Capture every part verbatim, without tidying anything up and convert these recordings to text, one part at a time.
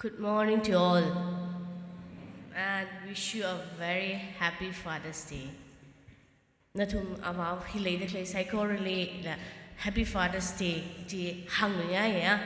Good morning to all, and wish you a very happy Father's Day. Nathum avā hi leida khalei saikorali la Happy Father's Day chi hāngngaiya.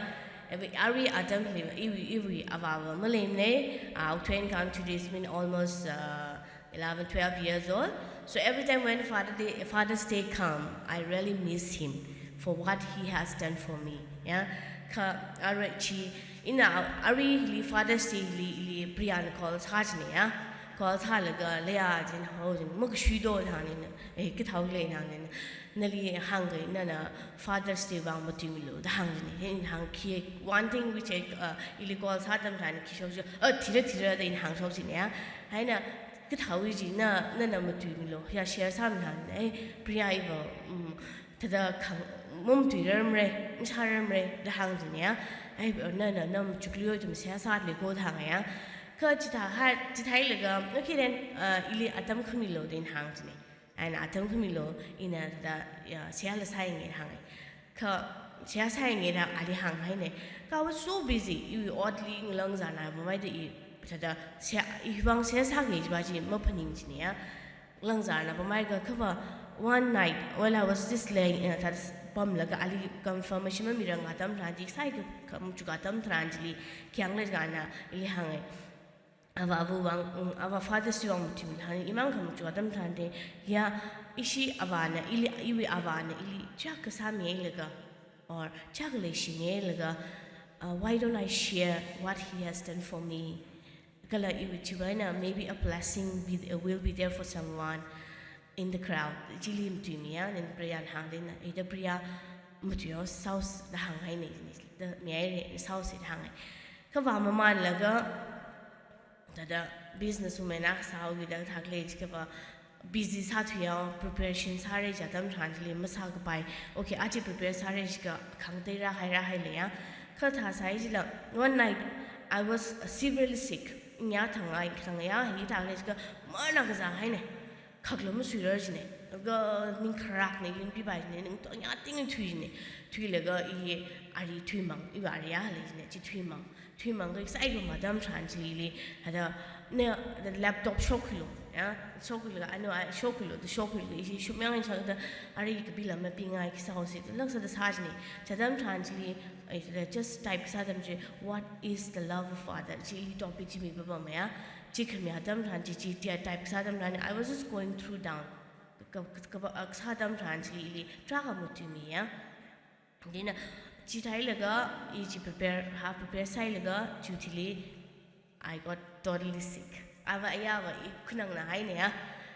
Evi ari atamli iwui, iwui avāva maleimana. Uh, twenty countries mean almost uh, eleven, twelve years old. So every time when Father Day, Father's Day come, I really miss him for what he has done for me. Yeah, kha ara chi ina ari li Father's Day li, li Priya na call sāchina ya. Call sālaga leya jin hao jin makashuido hāngna. Eh, kithao lei hāngna. Nali hāngga nana Father's Day vang matuimilu da hāngchina. Ina hāng khi one thing which I, uh, ili call sā atam tharan khi shok chi, uh, thira thira da ina hāngshok china ya. Haina kithao chi na, nana matuimilu. Ya share sāmi hāngna. Eh, Priya iva, um, thāda khang, mamatuirarmara, masārarmara da hāngchina ya. Ai, nana, na machukliyo ithum seihā sālei ko da hānga ya. Kha chithā ha, chithālaga, okay then, uh, ili atam khamilu da ina hāngchina. Ana atam khamilu ina thāda, ya, seihā la sāyanga da hānga. Kha seihā sāyanga da ali hānghaina. Kha I was so busy, iwui otli ngalāng zana pamai da i thāda seihā, ivang seihā sāki kajiva chi maphaning china ya. Ngalāng zana pamai ka khava one night while I was just laying, uh, thāda pamlaga ali confirmation mamirang atam tharan chi, sai ka, ka machuk atam tharan chili khi hāngla jiakha ili hānga. Avā avawui vang, um, avā Father's Day vang matuimilu hāng, imang khamachuk atam tharan te, ya, ishi avāna ili, iwui avāna ili chiyākha sāmihailaga, or chiyākha leishingailaga, uh, why don't I share what he has done for me? Kala iwui chiwui eina, maybe a blessing be, will be there for someone in the crowd. Chili matuimiya, then Priya na hāngda ina, eh, da Priya matuihaosa da hānghaina, da mihaira, sāhaosa da hānga. Kha vā mamānlaga, thāda business woman akha sāhaoki da thākle jiakhava busy sāthuihao, preparation sāra chi atam tharan chili masākapai. Okay, aja prepare sāra jiakha khangatei rāhai rāhaileiya. Kha thāsai chila, one night I was severely sick. Ina thang ai, thang ya, hithākle jiakha mana kazāhaina. Khakla masuirar china. Kha ning kharakna, ling pipai china, ning to ina ting thuichina. Thuilaga i ari thuimang, iwui ari ya lei china, chi thuimang. Thuimang ka exam atam tharan chili, thāda, na, thāda laptop shokkhuilu, ya, shokkhuilaga, ano, ai, shokkhuilu, da shokkhuilaga, ishi shumyang in shakda, ari kapi lam mapingai khi sāhaosa, da lāksāda sāchina. Chi atam tharan chili, ai, thāda just type sā atam chi, "What is the love of Father?" Chili topic chi mipapamaya. Chi khami atam tharan chi, chi, chi type sā atam tharan, I was just going through down. Ka, ka, ka, ka, sā atam tharan chili ili tarākha matuimiya. Chieina, chithālaga, i chi prepare, half prepare sāhailaga, chiwui thili, I got totally sick. Avā, ayā avā, i khanangna haina ya.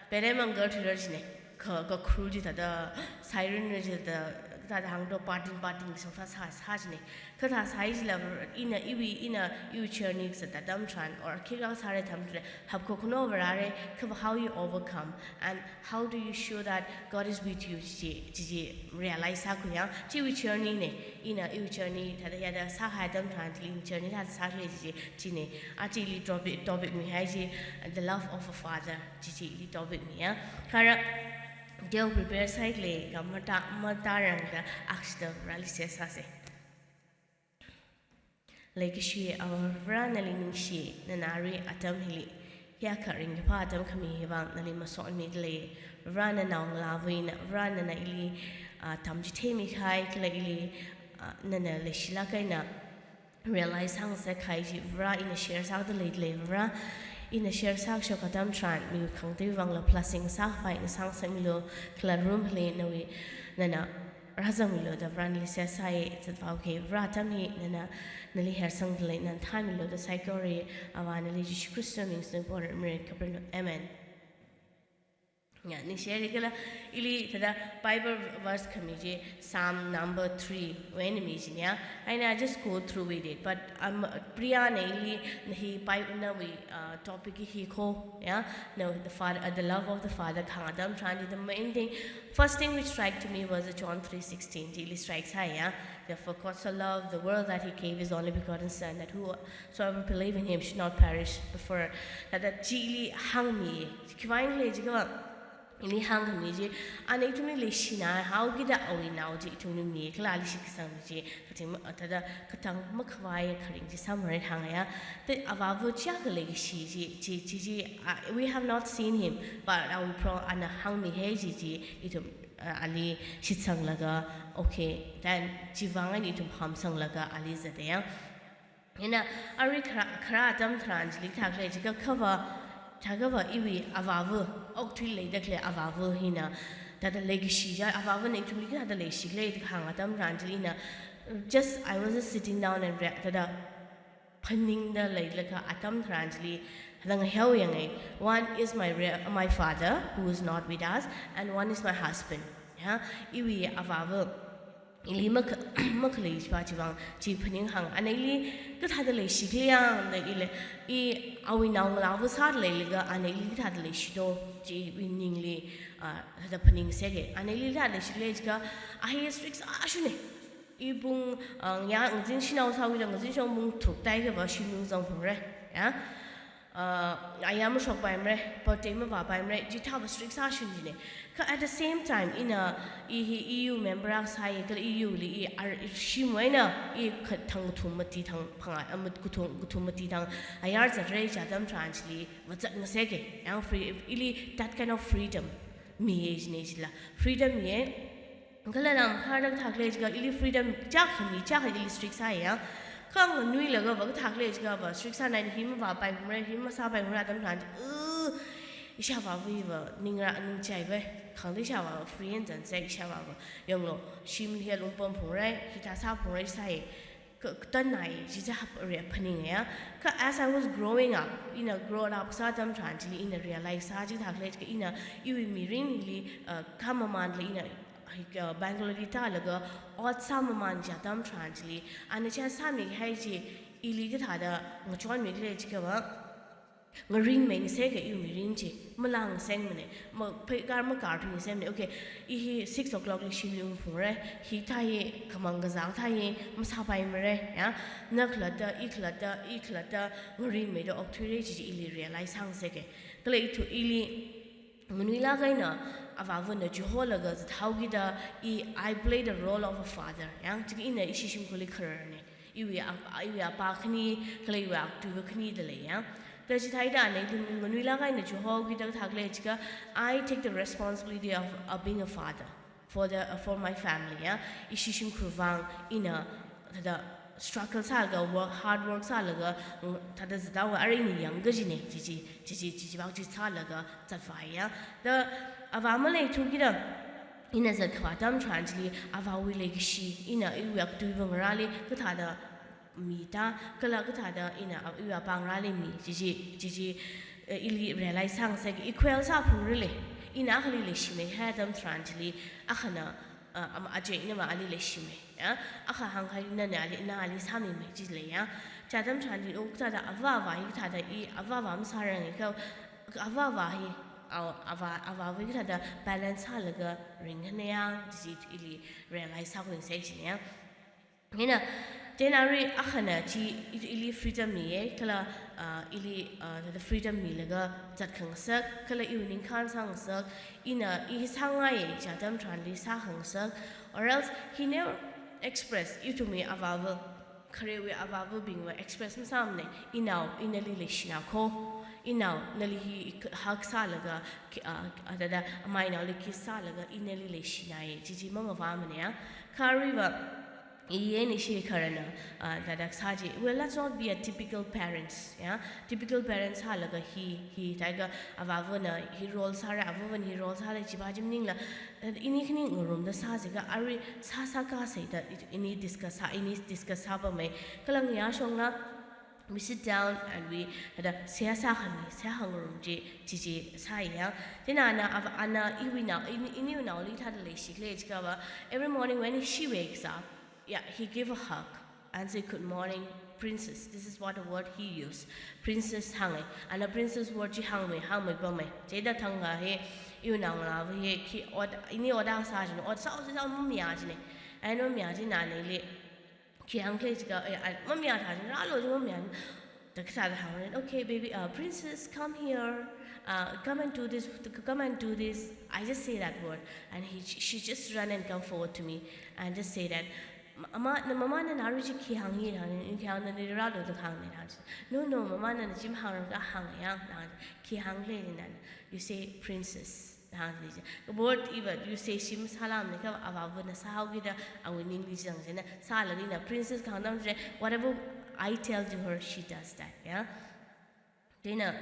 Pere mangar thuirar china. Kha, kha khru chi thāda, siren chi thāda, thāda hāngdo pating pating song sā, sā, sā china. Kha thāsai chila, ina iwui, ina iwui journey sā atam tharan, or khikha sāra atam tharan, hapkho khuno vārāra, kha how you overcome, and how do you show that God is with you, chi, chi, chi realize sākhuiya, chiwui journey na, ina iwui journey, thāda yada sāhai atam tharan, chili journey thāda sākhalei chi, chi, china, a chili topic, topic mihai chi, The Love of a Father, chi, chili topic miya. Kha ara, deo prepare sāhailei, kha mata, matarangda, akshida rali seihā sāsa. Leikashi Avā Vare, nali ningshi, nana ari atam hili, hiyākha ringkaphā atam khami hi vang nali masotmida lei. Vare, nanaongalāva ina, Vare, nana ili, ah, tamchitheimi kahai, kala ili, ah, nana leishilāk eina realize sāngasak kahai chi, Vare, ina share sāda leida lei, Vare, ina share sākashok atam tharan, mi khangatei vangla blessing sākhavai ina sāngasakmilu, kala room hili nawui, nana rāzangmilu da Vare nali seihā sāi, zatvāuki. Vare, atam hi nana nali hersangda lei, nana thānmilu da saikora, Avā nali Jishu Khrista ming singpor mire kapren. Amen. Ya, ningshi haira kala ili thāda Bible verse khami chi Psalm number three wui eina mi china ya. And I just go through with it, but I'm, Priya na ili hi Bible nawui, uh, topic hi kho, ya, no, the father, uh, the love of the Father kahāng atam tharan, the main thing, first thing which strike to me was the John three sixteen. Chili strike sāya. Therefore God so loved the world that he gave his only begotten Son, that whosoever believe in him should not perish, but for, that, that chili hāngmi. Khiwui eina khala jiakha, Ili hāngkhami chi, ana ithumli leishina haokida awui nao chi ithumli mi kala ali shitkasang chi, kating ma-, thāda katang makhavai kharing chi sāmara hāngaya. Te avāva chiyākha leikashi chi, chi, chi, chi, uh, we have not seen him, but awui pro ana hāngmihai chi chi, ithum, uh, ali shitsanglaga, okay, then chivang eina ithum pamsanglaga ali zataya. Hina, arui khara, khara atam tharan chili thākhalei jiakha kava, thākava iwui avāva, okthuili leidakhalei avāva hina, thāda leikashi ja, avāvana ithumli kathāda leishikhala da kahāng atam tharan chili ina, just, I was just sitting down and re-, thāda phaningda leilakha atam tharan chili, thāda ngaheo yangai. One is my re-, my father, who is not with us, and one is my husband. Ya, iwui avāva, ili makha-, makhalei chiva chivang chi phaning hāng. Ana ili kathāda leishikhala yang da ili, i awui naongalāva sāda leilaga ana ili kathāda leishido chi iwui ningli, ah, thāda phaningseke. Ana ili kathāda leishikhala jiakha, a hi strict sāshunne. I pung, ah, ya ngazin shanao sāwuila ngazin shong pung tharuk tākahaiva shimli zangphungra. Ya. Uh, ayā mashokpaimara, birthday mavāpaimara, chithāva strict sāshun jine. Kha at the same time, ina, i hi E U member akha sāi, kala E U li i ar-, shimwui eina, i kha thang kathum mati thang phangā, ah, mat kathum, kathum mati thang ayar zatra chi atam tharan chili, vāzat ngaseke, yang free, ili that kind of freedom miya jine chila. Freedom miya, kala lam khar da thākhalei jiakha ili freedom chiyākha mi, chiyākha ili strict sāya. Kha nganuilagava kathākhalei jiakhava strict sānai hi mavāpaiphungra, hi masāpaiphungra atam tharan, uh, ishāvāwuiva, ningra, ningchaiva, khangateishāvāva, free eina zanse ishāvāva. Yanglu, shimli hi lungpamphungra, hithā sāphungra sāi. Ka, katanai, chicha hap re phaningaya. Kha as I was growing up, ina grow up sā atam tharan chili ina realize sā chi thākhalei jiakha ina iwui mirinli, uh, khamamānla ina, uh, Bangalore li tālaga ot sāmamān chi atam tharan chili, ana chi sāmihai chi ili kathāda ngachonmikhala jiakhava, ngaringmei ngaseke iwui mirin chi, malāng ngasengmane, ma, phei kar makar phi ngasemne. Okay, i hi six o'clock li shimli ungphungra, hithā hi khamang kazang thā hi masāpaimara, ya, na khalatta, i khalatta, i khalatta, ngaringmeida okthuira chi chi ili realize sāngaseke. Kala ithu ili nganuilāk eina avāvana chiholaga zathaokida i, I play the role of a father, ya, chi ina ishi shimkhurli khararne. Iwui ap-, iwui apā khani, kala iwui aktuiva khani da leiya. Da chithāda ana ithum nganuilāk eina chihohaokida thākhalei jiakha, I take the responsibility of, of being a father for the, for my family, ya. Ishi shimkhurvang ina thāda struggle sālaga, work, hard work sālaga, mm, thāda zathaowa arui ina yangkajine, chi chi, chi chi, chi chi vak chi sālaga zatvāya. Da avā maleithukida, ina zatkhavā atam tharan chili avāwui leikashi, ina iwui aktuiva ngarāli kathāda mita, kala kathāda ina a-, iwui apā ngarāli mi, chi chi, chi chi, eh, ili realize sāngaseke, equal sāphungrale. Ina akhali leishimeihai atam tharan chili, akhana, ah, ama ajainava ali leishimei, ya. Akha hāngkahai nana ali, na ali sāmimei chi leiya. Chi atam tharan chili, oh, kathāda avāva hi kathāda i, avāva masāranga kha, avāva hi, aw, avā, avāva hi kathāda balance sālaga ringkhanaya, chi chi ili realize sākhuingasek jine. Hina, then arui akhana chi i-, ili freedom miya, kala, uh, ili, uh, the freedom milaga zatkhangasak, kala iwui ningkhān sāngasak, ina i hi sāngaiya chi atam tharanli sākhangasak, or else he never express, ithumwui avāva, kharewui avāvabingva express masāmane, inao, i nali leishina kho, inao, nali hi hug sālaga, ki-, ah, ah, thāda, amai naoli kiss sālaga, i nali leishinai, chi chi mamavāmane ya. Kha aruiva, i eina ishi kharana, ah, thāda sā chi, well, let's not be a typical parents, ya. Typical parents sālaga hi, hi, thākha avāvana hi role sāra, avāvana hi role sāra, chiva chi maningla, eh, ini khani ngarumda sā jiakha, arui sā sākasei da, i-, ini discuss sā, ini discuss sāpamei. Kala ngayā shongla, we sit down and we, thāda, seihā sākhami, seihā khangarum chi, chi chi sāya. Chieina ana, avā, ana iwui nao, ini, iniwui naoli thāda leishikhala jiakhava, every morning when she wakes up, yeah, he give a hug and say, "Good morning, princess." This is what the word he used. Princess hānga. Ana princess word chi hāngmei, hāngmeipamei. Chieina thangkha hi, iwui naongalāva hi, khi ot, ini ot akha sā jine, ot sāo sāo mamayā jine. Ana mamayā jina ana ili, khi hāngkhala jiakha, eh, ah, mamayā thā jine, rālo jine mamayā jine. Takasāda hāngra, "Okay, baby, uh, princess, come here. Uh, come and do this. Come and do this." I just say that word, and he, she just run and come forward to me and just say that, "Ma-, ama, na, mama nana arui chi khi hāngi?" Hāng, "Khi hāng, nana rālu da hāngne," hāng. "No, no, mama nana chi mahāngranga, hānga ya," hāng. "Khi hāngle nana?" "You say princess," hāng. Word iva, "You say," chi masālāmane, kha avāvana sāhaokida awui ningli zang china sālaga ina princess kahāng atam chi, whatever I tell to her, she does that, ya. Chieina,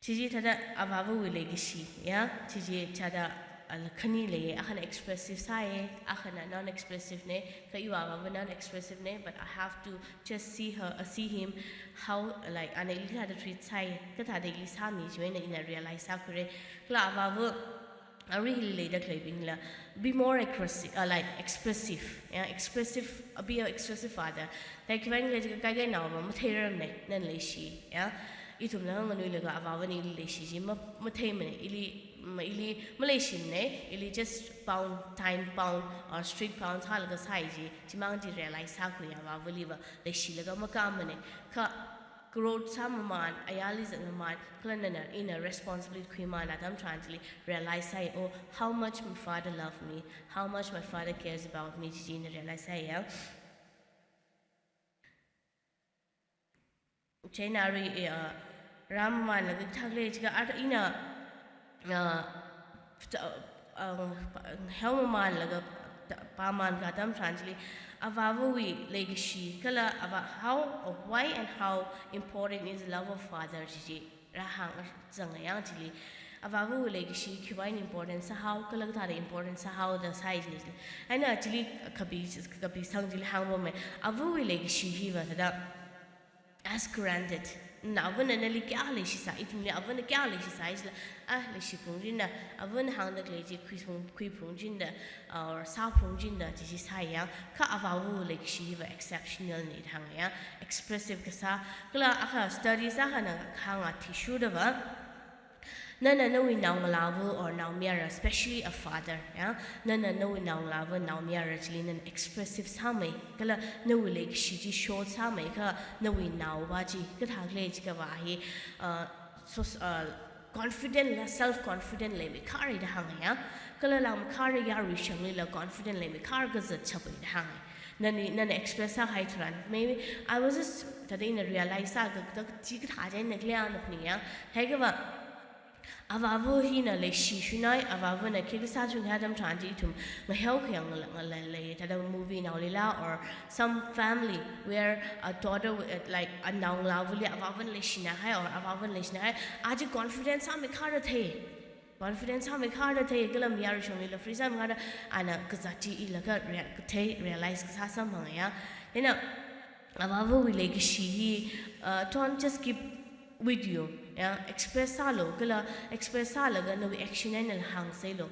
chi chithāda avāvawui leikashi, ya, chi chithāda, ah, khani lei, akhana expressive sāi, akhana non-expressive ne, kha iwui avāva non-expressive ne, but I have to just see her, uh, see him, how, like, ana ili kathāda treat sāi, kathāda ili sāmi, chiwui eina ina realize sākhuira. Kala avāva, arui hili leida khaleibingla, be more aggressive, uh, like, expressive, ya, expressive, uh, be an expressive father. Like, khiwuivang khala jiakha kaikhanaova matheirarmane, nana leishi, ya. Ithumla nganuilaga avāvana ili leishi chi ma-, matheimane, ili, ma-, ili maleishimane, ili just pound, time pound, or strict pound sālaga sāi chi, chimang chi realize sākhui, avāvaliva leishilaga makāmane. Kha growth sāmamān, ayarli zatmamān, kala nana, ina responsibility khuimamān atam tharan chili realize sāi, "Oh, how much my father love me, how much my father cares about me," chi chi ina realize sāi ya. Chieina arui, eh, uh, rāmamānlaga kathā khala jiakha, ar ina, uh, ta-, uh, pa-, heomamānlaga ta-, pāmān katam tharan chili, avāvawui leikashi, kala avā, how, uh, why and how important is the love of father chi chi rāhāng zanga ya chili. Avāvawui leikashi khiwuivang important sāhao, kala kathāda important sāhaoda sāi chi chi. Eina chili kapi, kapisang chili hāngpamma, avāvawui leikashi hiva thāda, as granted. Nana avāna nali kayākha leishisā, ithumli avāna kayākha leishisā jila, ah, leishiphungchinda, avāna hāngda khalei chi khuiphung, khuiphungchinda, or sāphungchinda, chi chi sāi ya. Kha avāvawui leikashi hiva exceptional ne da hānga ya, expressive kasā. Kala akha study sākahai eina kahāng athishurdava, nana nawui naongalāva or naomayara, especially a father, ya, nana nawui naongalāva, naomayara chili nana expressive sāmei, kala nawui leikashi chi show sāmei, kha nawui naova chi kathā khala jiakhava hi, uh, so, uh, confident la, self confident leimeikharei da hānga ya. Kala lam kharei yarui shanglila confident leimeikharei kazat chapai da hānga. Nani, nana express sāhai tharan, maybe I was just, thāda ina realize sākha, thāda chi kathā chieina khala na phaning ya. Haiakhava, avāva hina leishi shunai, avāvana khi kasā chung atam tharan chi ithum ngaheo khayang ngala, ngala lei, thāda movie naolila, or some family where a daughter, uh, like, a naongalāvali avāvana leishinahai, or avāvana leishinahai, a chi confidence sāmeikhara thei. Confidence sāmeikhara thei, kala mayarui shanglila free sāmeikhara, ana kazat chi ila kha rea-, kathei realize kasā samphanga ya. Chieina, avāvawui leikashi hi, uh, don't just keep with you, ya, express sālu, kala express sālaga nawui action einala hāngseilu.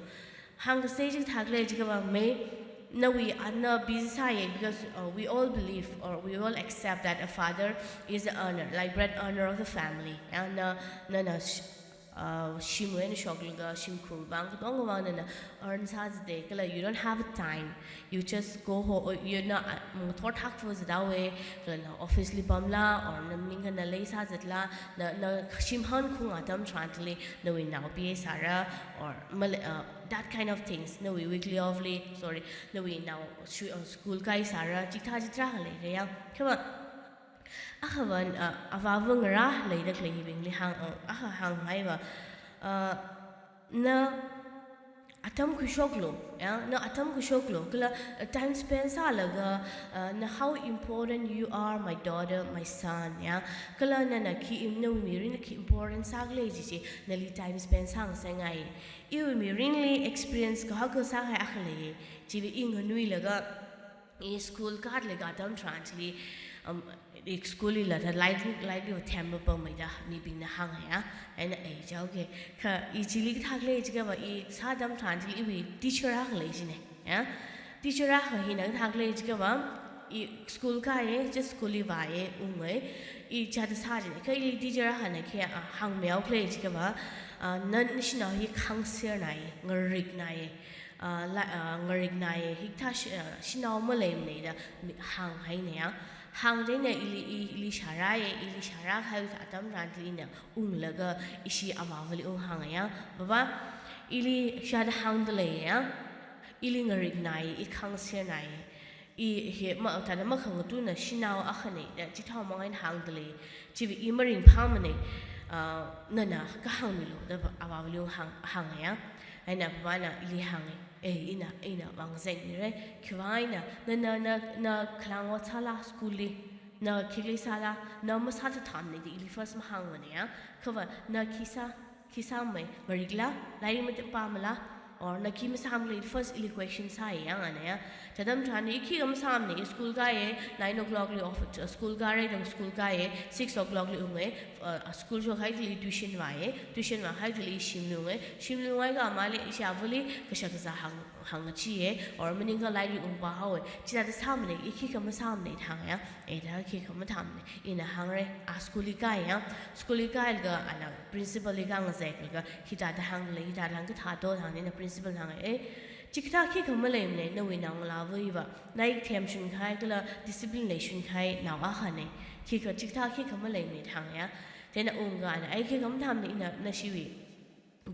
Hāngkasei chi kathā khala jiakhava, may, nawui ana busy sāya, because, uh, we all believe or we all accept that a father is the earner, like, bread earner of the family. Ya, na, nana sh-, uh, shimwui eina shoklaga, shimkhur vang, katonga vang nana earn sāzata, kala you don't have a time. You just go ho-, or you're not, uh, mm, thot hakfu zata we, kala na office li pamla, or na maningakha na leisāzatla, na, na shim hankhung atam tharan chili, nawui nao P A sāra, or male-, uh, that kind of things, nawui weekly off li, sorry, nawui nao shu-, uh, school kai sāra, chithā chitharakha leira ya. Khava, akhava, uh, avāva ngarā leida khalei hibingli hāng, uh, akha hānghaiva, uh, na atam khuishoklu, ya, na atam khuishoklu, kala, uh, time spend sālaga, uh, na how important you are, my daughter, my son, ya, kala nana khi im-, nawui mirinli khi important sākhala chi chi, nali time spend sāngasakngai. Iwui mirinli experience kahak kasā hai akha lei, chiwui i nganuilaga, i school kālaga atam tharan chili, um, i school lila thāda light, light li themba pammeida mibingna hānga ya, eina ei chao ke. Kha i chili kathā khala jiakhava, i sā atam tharan chili iwui teacher akha lei chine, ya. Teacher akha hina kathā khala jiakhava, i school kāya, just school li vāya, unga, i chithāda sā chine. Kha ili teacher akhana khi, ah, hāngmihaokhala jiakhava, ah, na, nashinao hi khāngserna, ngarikna, ah, la, ah, ngarik nai, hikathā shi-, ah, shanao maleimana da mi-, hānghaina ya. Hāngda ina ili, i-, ili shārāya, ili shārākahai atam tharan ina unglaga ishi avāvali unghānga ya. Baba, ili shāda hāngda leiya. Ili ngarik nai, i khangaser nai. I hi ma, thāda makhangatuna shanao akhana da chithāmang eina hāngda lei. Chiwui i maringphāmana, ah, nana kahāngmilu da avāvali unghāng, hānga ya. Eina avāna ili hānga, eh, ina, ina vāngazek mira. Khiwui vang eina, na, na, na, na khalang ot sāla school li, na khikhalei sāla, na masāthathamana da ili first mahāngmana ya. Kha va, na khi sā, khi sāmei, marikla, lairik matampamala, or na khi masāmala, first ili question sāya ya, ana ya. Chi atam tharan i khikha masāmana, i school kāya, nine o'clock li off, school kāra da school kāya, six o'clock li unga, uh, school shokahai thili tuition vāya, tuition vāhai thili shimli unga, shimli unghaiakha mali ishi avāli kashak kazā hāng, hāngchiya, or maningakha lairik ungpāhaowa, chithāda sāmana, i khikha masāmana da hānga ya, eh, da khikha mathāmana, ina hāngra, a school li kāya, school li kālaga, ana principal li kāngazeklaga, hithāda hāngla, hithāda hāngkathā to da hānga, ina principal hānga, eh, chikathā khikha maleimana, nawui naongalāva hiva, na ik themshun kahai kala discipline leishun kahai nao akhana, khikha chikathā khikha maleimana da hānga ya. Chieina ungkha ana, ai khikha mathāmana, ina nashiwui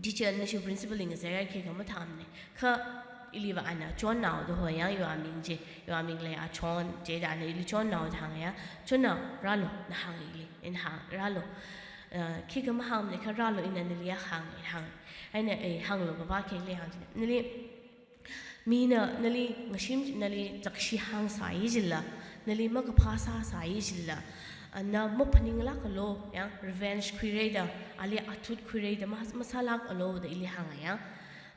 teacher nashiwui principal li ngazek, ai khikha mathāmana. Kha ili va ana John nao da hoya, iwui aming chi, iwui aming leiya John, chieina ana ili John nao da hānga ya. John nao, rālu, na hānga ili, ina hāng, rālu. Uh, khikha mahāngmana kha rālu, ina nali akha hānga, ina hānga. Eina, eh, hānglu baba, khikhalei hāngchina. Nali, mina nali ngashim, nali zakshi hāngsai jila, nali makaphā sāsai jila, ah, na maphaninglākalu ya, revenge khuira da, ali athut khuira da, mas-, masālākalu da ili hānga ya.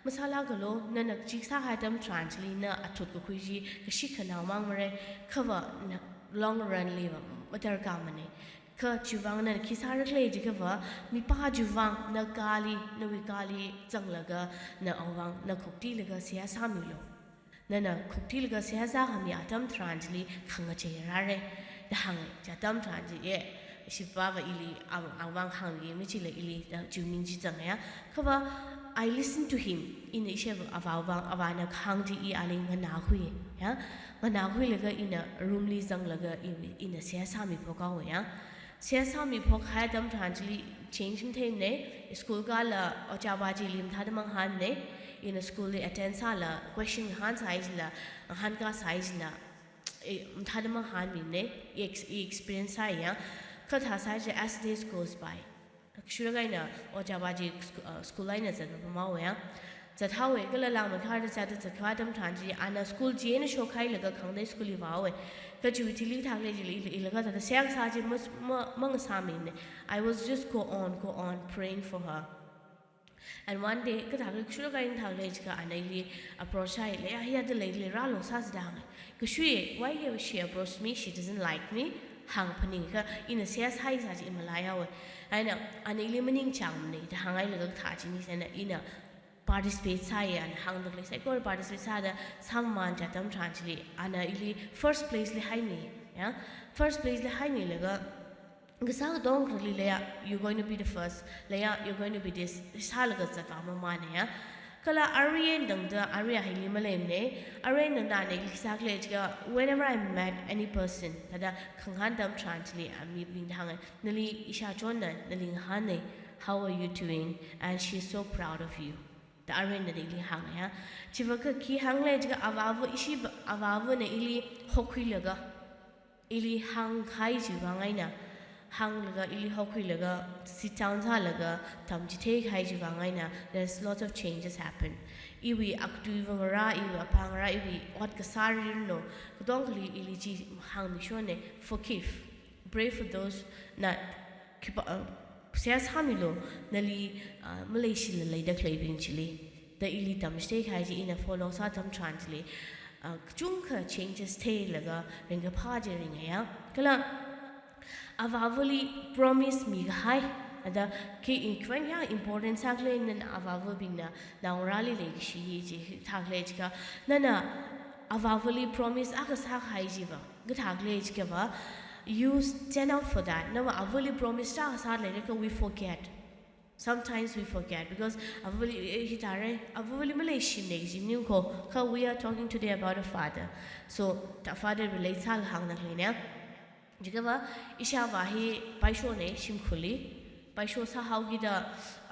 Masālākalu, nana chi sākahai atam tharan chili na athut kakhui chi, kashik khanao mang mara, kha va na long run li va madarkarmana. Kha chiwui vang nana khi sāra khala jiakha va, mipā chiwui vang na kali, nawui kali zanglaga, na awui vang, na khuktilaga seihā sāmilu. Nana khuktilaga seihā sākhami atam tharan chili khangachei rāra da hānga, chi atam tharan chi, eh, ishi papa va ili, awui vang, awui vang hāngmi chila ili da chiwui ning chi zanga ya. Kha va, I listen to him. Ina ishi avāwui vang, avāna kahāng chi i ali nganākhui ya. Nganākhuilaga ina room li zanglaga i, ina seihā sāmiphok haowa ya. Seihā sāmiphok kahai atam tharan chili change matheimana, school kāla ojā pa chili mathāda mangahānmana, ina school li attend sāla question ngahānsai jila, ngahānkāsai jila, eh, mathāda mangahānmimana, i ex-, i experience sāya, kha thāsai jila as days goes by. Kashura eina ojā pa chi sku-, uh, school eina zatpamhaowa ya. Zathaowa kala langmeikharda zatda zatkhavai atam tharan chi, ana school chieina shokhailaga khangatei school li vāhaowa. Kha chiwui thili kathākhala jila, ila, ila kathāda seihā kasā chi mas-, ma, mangasāmimana. I was just go on, go on praying for her. And one day, kathākhala, kashura eina kathākhala jiakha ana ili approach sāi, leiya, hiyada leili, rālu sāsi da hānga. Kashui, why she approached me, she doesn't like me, hāngphaningakha, ina seihā sāi sā chi i malaihaowa. Eina, ana ili maningchāngmana da hānghailaga kathā china, chieina ina participate sāya, ana hāngda khalei saikora participate sāda, sāmamān chi atam tharan chili, ana ili first place li haimi ya. First place li haimilaga, kasā katongali leiya, you're going to be the first, leiya, you're going to be this, sālaga zatvāmamāna ya. Kala arui eina tangda, arui a hili maleimana, arui eina tangda ana ili khi sākhala jiakha, whenever I met any person, thāda khangahān atam tharan chili, a mi ming da hānga, nali ishā John na nali ngahāna, how are you doing? And she's so proud of you. Da arui eina tangda ili hānga ya. Chiva kha khi hāngkhala jiakha avāva ishi ba, avāvana ili hokhuilaga, ili hānghai chiwui vang eina, hānglaga ili hokhuilaga, sit down sālaga, tamchitheikahai chiwui vang eina, there's lots of changes happen. Iwui akhatuiva ngarā, iwui apā ngarā, iwui ot kasā riranu, katongali ili chi hāngmishonna, forgive. Pray for those na khipā, uh, seihā sāmilu, nali, uh, maleishila leida khaleibing chili. Da ili tamchitheikahai chi ina follow sā atam tharan chili, uh, kachungkha changes theilaga ringkaphā chi ringa ya. Kala avāvali promise mikahai, thāda khi in-, khivang ya important sākhala nana avāvabingna naongarāli leikashi hi chi kathākhala jiakha, nana avāvali promise akha sākahai chiva, kathākhala jiakha va, you stand out for that. Nava avāli promise tarākha sāda leilakha we forget. Sometimes we forget because avali, eh, hi thāre, avali maleishimana kaji maningakha, kha we are talking today about a father. So, the father relate sālaga hāngda khaleina. Jiakhava, ishāvā hi paishona shimkhurli, paisho sāhaokida,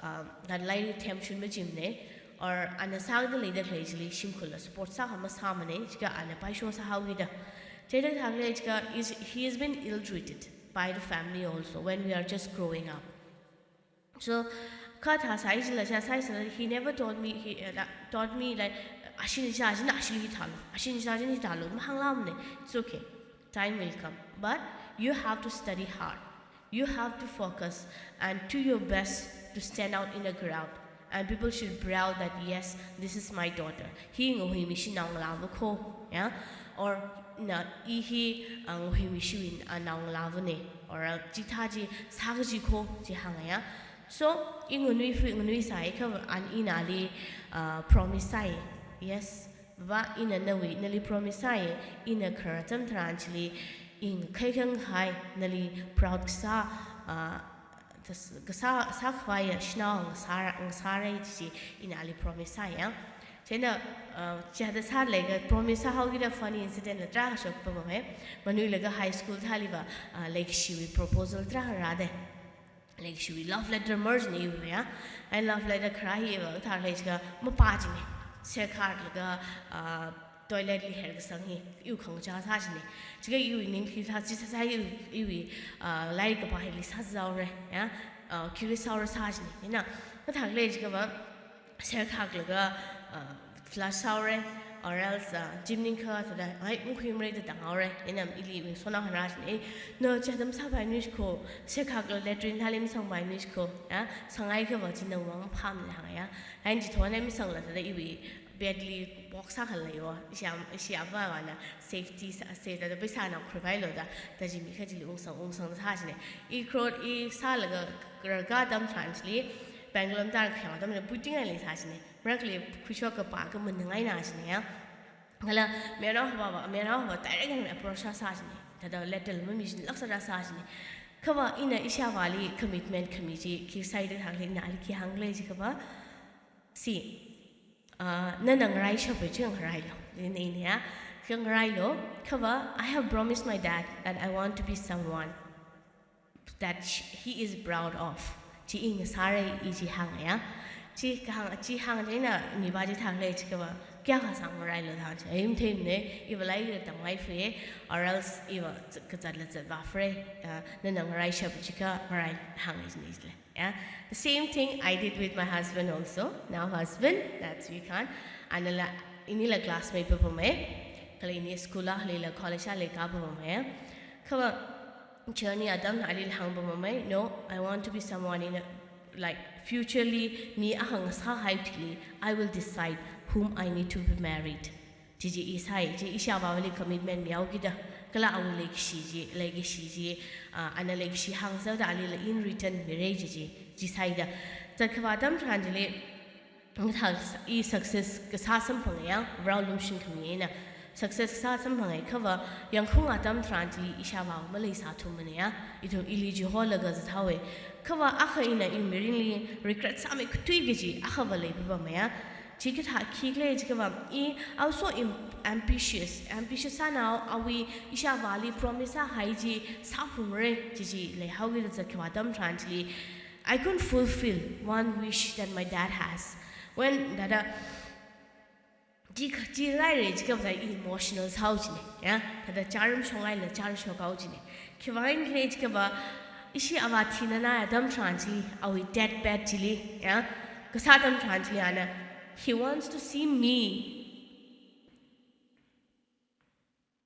um, ngalai themshun machimana, or ana sāda leida khalei chili shimkhurla support sākha masāmana, jiakha ana paisho sāhaokida. Chithāda thākhalei jiakha is, he has been ill-treated by the family also when we are just growing up. So, kha thā sāi chila, chā sāi chila, he never told me, he, uh, taught me, like, ashina chā china ashili hi thālu, ashina chā china hi thālu, mahānglāmana. It's okay. Time will come. But you have to study hard. You have to focus and do your best to stand out in a crowd. And people should proud that, "Yes, this is my daughter." Hi ngahuimishi naongalāva kho, ya? Or na, i hi, uh, ngahuimishiwui, uh, naongalāvana. Or, uh, chithā chi sā kaji kho, chi hānga, ya? So, i nganui fui, nganui sāi kha ana, ina ali, uh, promise sāi. "Yes, Baba, ina nawui, nali promise sāi, ina kharā atam tharan chili, i ngakhai khangai, nali proud kasā, uh, tas-, kasā, sākhavai shanao ngasāra, ngasāra," chi ina ali promise sāi, ya. Chieina, uh, chithāda sālaga promise sāhaokida funny incident la tarākha shokpamma. Nganuilaga high school thāliva, uh, leikashiwui proposal tarākha rāda. Leikashiwui love letter march ni iwui, ya. Ai love letter kharā hi iva thākhalei jiakha mapā china. Serkhalaga, uh, toilet li herkasang hi iwui khangachā sā china. Jiakha iwui ning khi sā chi sāsā iwui, iwui, uh, lairik kapā hili sāzaora, ya. Uh, khili sāra sā china. Ina, mathākhalei jiakhava, serkhalaga, uh, flush sāhaora, or else, uh, chi maningakha thāda, ai, makhuimara da tānghaora. Ina ili iwui sona hāngra china, "Eh, na chithāda masāpaimana kho, serkhalaga latrine thāli masangpaimana kho, ya, sanghaiakhava chi nawui vang maphāmana," hānga, ya. Ai chithāda masangla thāda iwui bed li box sākhala yo, ishi, ishi avāvana safety sā, sāda, thāda paisa na khuipailo da, thāda chi mikha chili ungsang, ungsang sā china. I crore, i sālaga rākā atam tharan chili, Bangalore tarākha khayang atamli puiting ali sā china. Marakhali khuishok kapā kha maningaiya china, ya. Kala mayarnaovava, mayarnaovava direct eina approach sā sā china. Thāda letter mamishinlāksa rā sā china. Khava ina ishāvāli commitment khami chi khi sāi da thākhalei ina ali khi hānglei jiakhava. "See, uh, nana ngaraishappa chi ngarailu." Ina, ina, ya. Khi ngarailu. Khava, "I have promised my dad that I want to be someone that sh-, he is proud of." Chi i ngasāra, i chi hānga, ya. Chi kahāng, chi hāng chieina mipā chi thākhalei jiakhava, "Kayākha sāngarailu?" da hānga chi. "Ai matheimana, iva lairik tamngai fui, or else iva z-, kazatla zatvā fui, uh, nana ngaraishappa chi kha ngarai," hānga china chili. Ya. The same thing I did with my husband also. Now husband, that's Vikhan. Anala, inila classmate papamma. Kala ini school akhali la college ali kapapamma. Khava journey atamli hāngpamma, "No, I want to be someone in a, like, futureli mi akha ngasāhai thili, I will decide whom I need to be married." Chi chi i sāi, chi ishāvāvali commitment mihaokida. Kala awui leikashi chi, leikashi chi, ah, ana leikashi hāngserda alila in return mira chi chi, chi sāida. Zatkhavā atam tharan chili, ngathā i success kasā samphanga, ya, Varewui lukhamashan khami eina. Success kasā samphanga, khava yangkhaung atam tharan chili ishāvā maleisāthumana, ya. Ithum ili chiholaga zathaowa. Khava akha ina iwui mirinli regret sāmeikathui kaji akhava leipapamma, ya. Chi kathā khikhala jiakhava, i, I was so im-, ambitious, ambitious sānao, awui ishāvāli promise sāhai chi sāphungra chi chi leihaokida zatkhavā atam tharan chili, I couldn't fulfill one wish that my dad has. When thāda, chi kha, chi leira jiakhava thāda emotional sāhao china, ya, thāda chāram shongaila chāram shokhao china. Khiwuivang khala jiakhava, ishi avā thinanai atam tharan chili, awui deathbed chili, ya, kasā atam tharan chili ana, he wants to see me.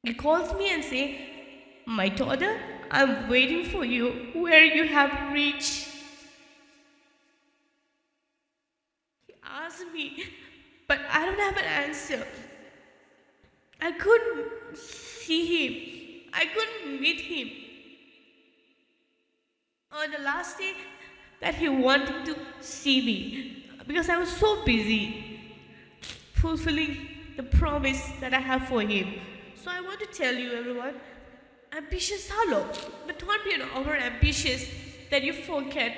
He calls me and say, "My daughter, I'm waiting for you where you have reached." He asked me, but I don't have an answer. I couldn't see him. I couldn't meet him. On the last day that he wanted to see me, because I was so busy fulfilling the promise that I have for him. So I want to tell you, everyone, ambitious sālu, but don't be over ambitious that you forget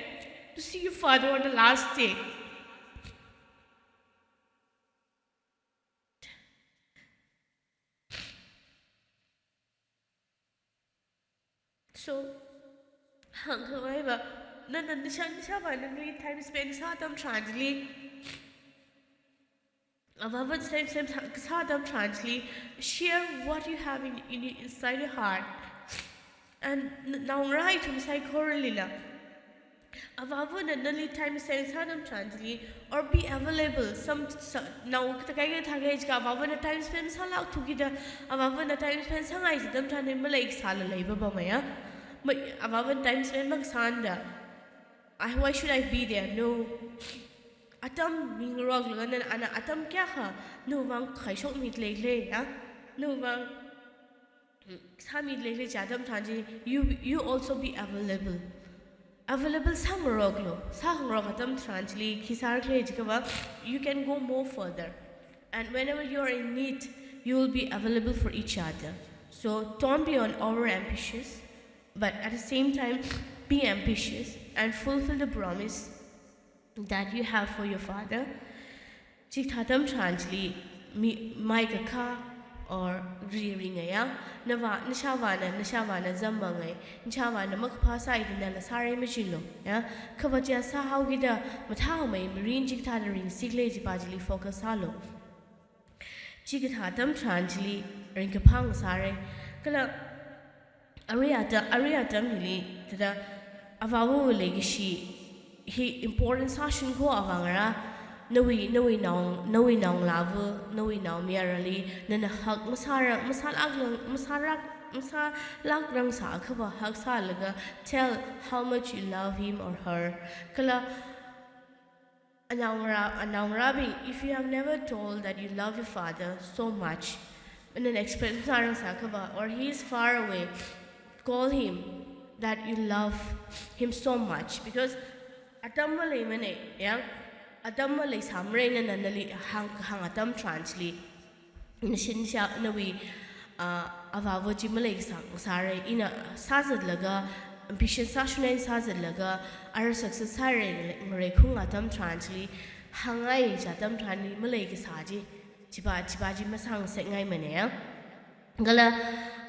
to see your father on the last day. So, hāngkhangai va, nana nashā, nashāvāna nawui time spend sā atam tharan chili, avāvā time spend sā, sā atam tharan chili, share what you have in, in, inside your heart. And n-, naongarā ithum saikoralila, avāvana nali time spend sā atam tharan chili, or be available. Some, some, nao kathā kathā leikha, avāvana time spend sālākthu kida, avāvana time spend sāngai chi atam tharan maleisāla leiva pamaya. Ma, avāvana time spend makasāna da, I, why should I be there? No. Atam mingaroklaga nana, ana atam kayākha nawui vang khuishokmi leikhala, ya? Nawui vang sāmi leikhala chi atam tharan chi, you, you also be available. Available sāngaroklu, sāngarok atam tharan chili khi sārakhala jiakha va, you can go more further. And whenever you are in need, you will be available for each other. So don't be on over ambitious, but at the same time, be ambitious and fulfill the promise that you have for your father. Chikathā atam tharan chili mi, mai kakha or ri ringaya, navā, nashāvāna, nashāvāna zam mangai, nashāvāna makaphā sāi da nala sārai machilu, ya. Kha va chi sāhao kida, mathāmei mirin chikathāda ringsi khala chiva chili focus sālu. Chikathā atam tharan chili ringkaphā sārai. Kala arui ata-, arui atam hili, thāda avāvawui leikashi hi important sāshun kho avāngarā, nawui, nawui nao, nawui naongalāva, nawui naomayarali nana hug masāra, masālākrang, masālāk, masālākrang sāakha va hug sālaga tell how much you love him or her. Kala anaongarā, anaongarābing, if you have never told that you love your father so much, nana express masārang sāakha va, or he is far away, call him that you love him so much, because atam maleimana, ya, atam maleisāmara nana nali hāng, hāng atam tharan chili. Nashin sha nawui, ah, avāva chi maleikasang sārai, ina sāzatlaga, ambition sāshunai sāzatlaga, ara success sārai, ngarai khung atam tharan chili, hāngngai chi atam tharan chili maleikasā chi, chiva, chiva chi masāngasakngaimana. Kala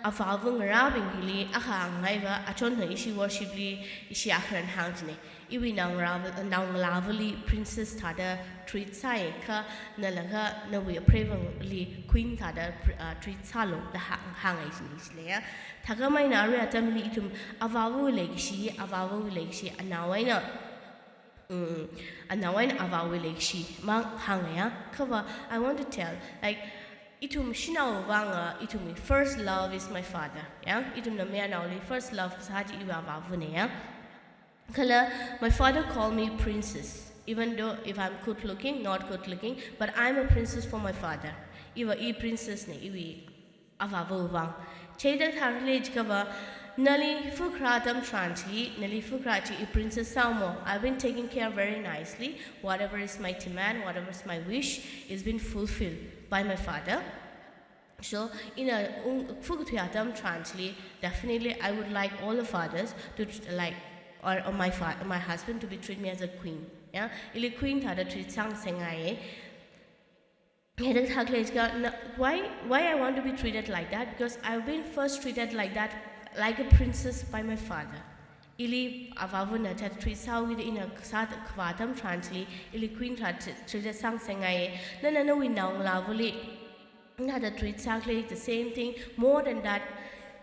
avāva ngarābing hili akha hāngngai va, achonna ishi worship li, ishi akharan hāng china. Iwui naongarā, naongalāvali princess thāda treat sāi kha, nala kha nawui apreivali queen thāda pr-, ah, treat sālu da hāng, hāngngai china chili ya. Thākhameina arui atamli ithum avāvawui leikashi, avāvawui leikashi, anao eina, mm, anao eina avāwui leikashi mang hāngngaiya. Kha va, I want to tell, like, ithum shanaova nga, ithumwui first love is my father. Ya, ithumna mayarnaoli first love kasā chi iwui avāvana ya. Kala, my father called me princess, even though if I'm good looking, not good looking, but I'm a princess for my father. Iva i princess na, iwui avāvawui vang. Chithāda thākhala jiakha va, nali phukra atam tharan chili, nali phukra chi i princess sāmo. I've been taken care very nicely. Whatever is my demand, whatever is my wish, is been fulfilled by my father. So, ina ung, phukathui atam tharan chili, definitely I would like all the fathers to tr-, like, or, or my fa-, my husband to be treat me as a queen. Ya, ili queen thāda treat sāngasakngai. Hithāda thākhala jiakha, na, why, why I want to be treated like that? Because I've been first treated like that, like a princess by my father. Ili avāvana thāda treat sāhaoki da ina sā khavā atam tharan chili, ili queen thāda treat sāngasakngai. Nana nawui naongalāvali thāda treat sākhala the same thing. More than that,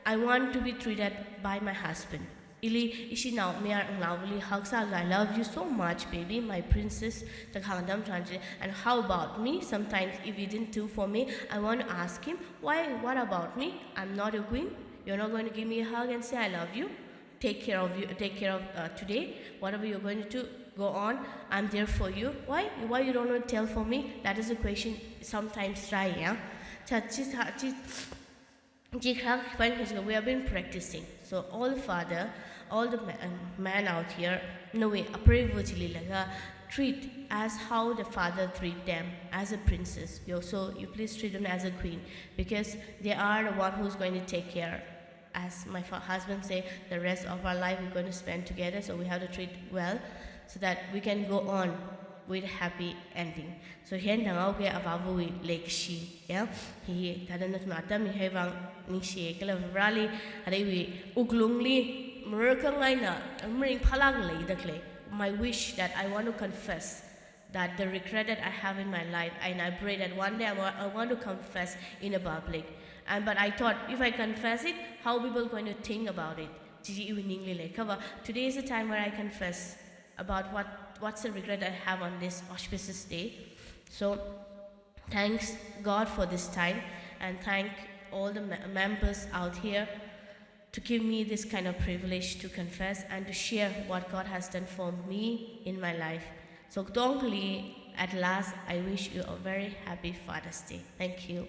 I want to be treated by my husband. Ili ishi naomayarngalāvali hug sālaga, "I love you so much, baby, my princess," da kahāng atam tharan chili. And how about me? Sometimes if you didn't do for me, I want to ask him, "Why? What about me? I'm not your queen? You're not going to give me a hug and say, 'I love you'? Take care of you, take care of, uh, today. Whatever you're going to do, go on. I'm there for you. Why? Why you don't want to tell for me?'" That is a question sometimes rāya. Cha, chi, cha, chi, chi kha, fine, we have been practicing. So all father, all the ma-, um, man out here, nawui apreiva chili laga treat as how the father treat them as a princess. You, so you please treat them as a queen, because they are the one who's going to take care. As my fa-, husband say, the rest of our life we're going to spend together, so we have to treat well. so that we can go on with happy ending. So hiyān thanghaoki avāvawui leikashi, ya. Hi, hi, thāda nathum atam hi haiwui vang ningshi kala Vareli, arui wuklungli, mararkhangaina, maringphālāk leida khalei. My wish that I want to confess that the regret that I have in my life, and I pray that one day I wa-, I want to confess in a public. And, but I thought, if I confess it, how people going to think about it? Chi iwui ningli lei. Kha va, today is the time where I confess about what, what's the regret I have on this auspicious day. So, thanks God for this time, and thank all the me-, members out here to give me this kind of privilege to confess and to share what God has done for me in my life. So, katongali, at last, I wish you a very happy Father's Day. Thank you.